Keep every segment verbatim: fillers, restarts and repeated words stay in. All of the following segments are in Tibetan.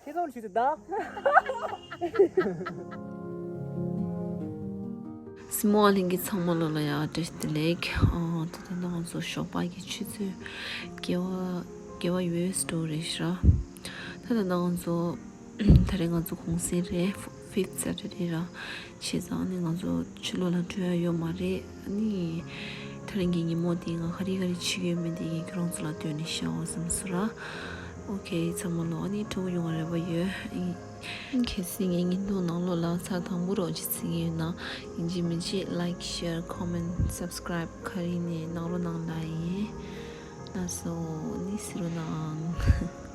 ཁྱེད་ཚོ་ལ་ཞུ་དུ་ད། སི་མོ་ཨ་ལིང་གི་ཚང་མ་ལོ་ལ་ཡ་བཀྲ་ཤིས་བདེ་ལེགས། ཨ། ད་ལྟ་ང་ཚོ་ཞོགས་པ་གི་ཆུ་ཚོད་བརྒྱད་པ། བརྒྱད་པ་ཡོལ་འགྲོ་རེད་ཤག་ད་ལྟ་ང་ཚོ་ད་རེས་ང་ཚོ་གུང་སེང་རེད། Fifth Saturday ར། བྱས་ཙང་ནི་ང་ཚོ་ཕྱི་ལོགས་ལ་འགྲོ་ཡ་ཡོད་མ་རེད། ཨ་ནི་ད་རིང་གི་ཉིན་མོ་དེ་ང་ག་རེ་ག་རེ་བྱེད་ཀྱི་ཡོད་མེད་དེ་ངས་ཁྱོད་རང་ཚོ་ལ་སྟོན་ནས་བཞག་འོ་བསམ་སོང་ར། ཨོ་ཁེ། ཚང་མ་ལོ་ཨ་ནི་སྤྲོ་པོ་ཡོང་བ་རེ་བ་ཡོད། ཨ་ནི་གལ་སྲིད་ངའི་བརྙན་ཐུང་ནང་ལོགས་ལ་ཚར་དང་པོ་རོགས་ཅིག་བརྩི་གི་ཡོད་ན། ཡིན་གཅིག་མིན་གཅིག་like, share, comment, subscribe ག་རེ་ནས་གནང་རོགས་གནང་ལ་ཡིན། ལགས་སོ། ཨ་ནི་གཟིགས་རོགས་གནང་།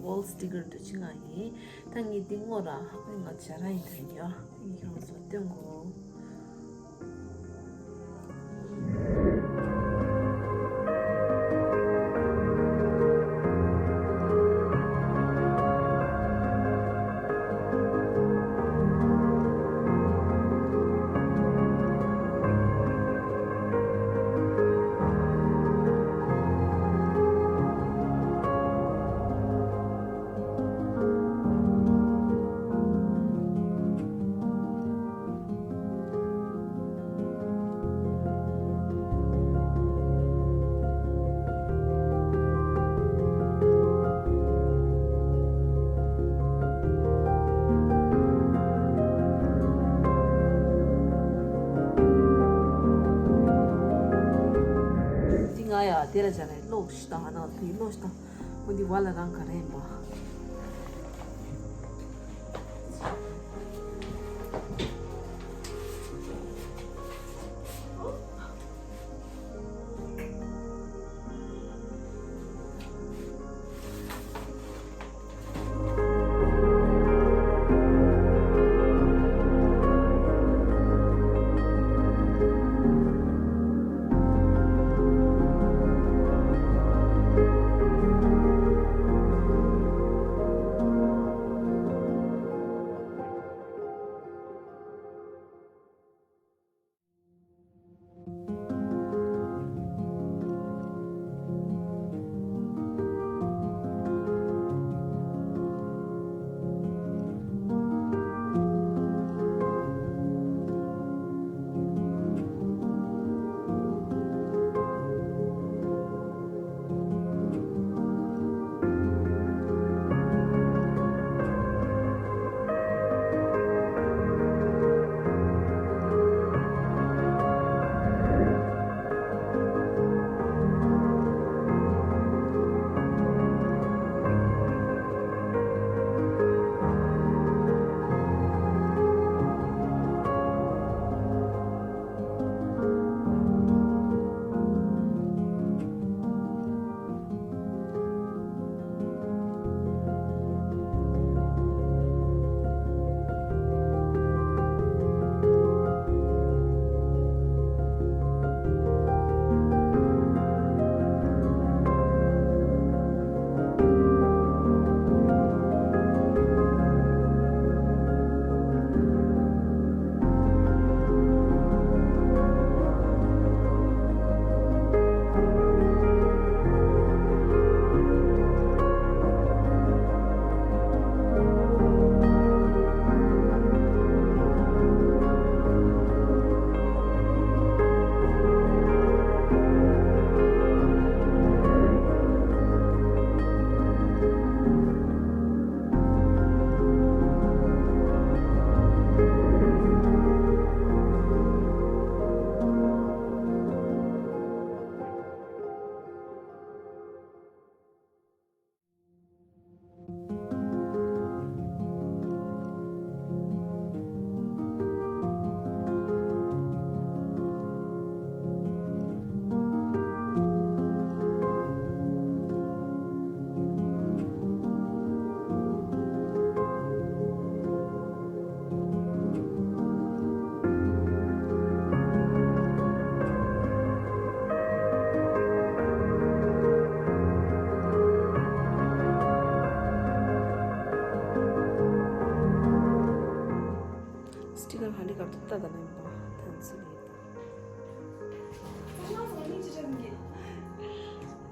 Wall sticker འདྲ་ཅིག་མངགས་ཡིན། ད་ངས་འདི་བསྔོ་ར། ཨ་ནི་ང་བྱ་ར་ཡིན་ད་ཡ། ངས་ཁྱོད་རང་ཚོ་ལ་སྟོན་དགོས། འདི་ང་ཡ་དེ་ལ་བྱ་ར་ལོག་ཤི་ད། ང་ནང་དེ་ལོག་ཤི་ད། འོ་འདི་བ་ལ་རང་ག་རེ་ཡིན་པ།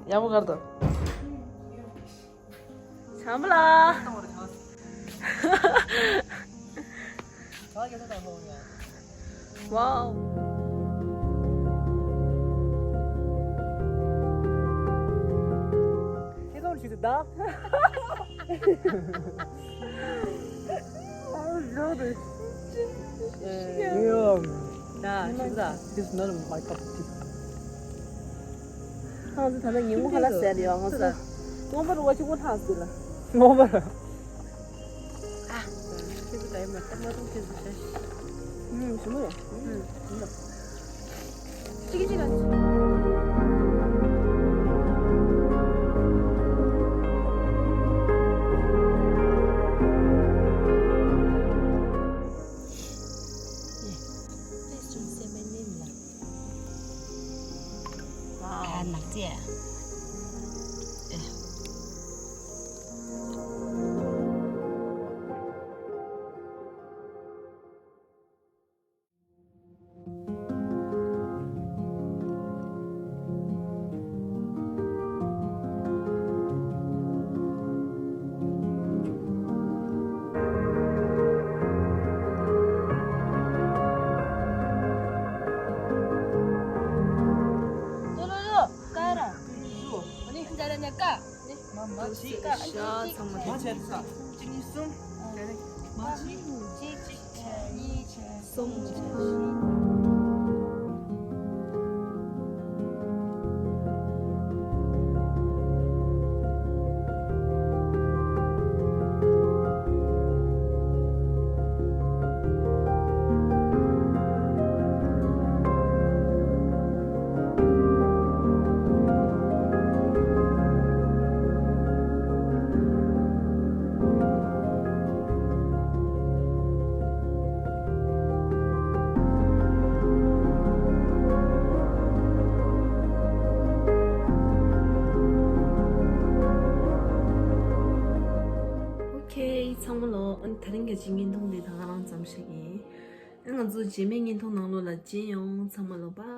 ཡག་པོ་གར་དང་། བྱམས་པ་ལ། ཝའོ། ཁྱེད་ཚོར་ཞུ་དུ་ད། ཨ་ཟོ་དུ། ཡོ། ད་ཞུ་ད། This is not my cup of tea. ཧང་ཟི་ད་ནི་ཉིན་མོ་ཧ་ལ་ཟེར་ཡོད་ང་ཚོ། སྔོན་པོ་རུ་བ་ཆུ་བོ་ཐང་ཟི་ལ། སྔོན་པོ་རུ། ཨ། ཁྱེད་ཚོ་ད་ཡོད་མ་ད་མ་ཐུག་ཁྱེད་ཚོ་ཤ་ཤ། ཨུམ་ཞུ་མོ་ཡོད། ཨུམ་ཞུ་མོ་ཡོད། ཅིག་ཅིག་ཨ་ནི། Please don't say my name ལ། ཨ་ནག་ཅེ། ག་ར། ཨ་ནི་ད་ར་ཉ་ཀ། ཨ་ནི་མ་མ་ཆི་ཀ། ཨ་ནི་ཤ་ཚང་མ་མ་ཆི་ས། གཅིག་གཉིས་གསུམ། ག་རེ། མ་ཆི། གཅིག་གཅིག་གཉིས་གསུམ། ཨོ་ཁེ། ཚང་མ་ལོ། ཨ་ནི་དེ་རིང་གི་བརྙན་ཐུང་འདི་ད་ག་རང་ཙམ་ཞིག་ཡིན། ཨ་ང་ཚོ་རྗེས་མའི་བརྙན་ཐུང་ནང་ལོགས་ལ་མཇལ་ཡོང་། ཚང་མ་ལོ་བཱའི།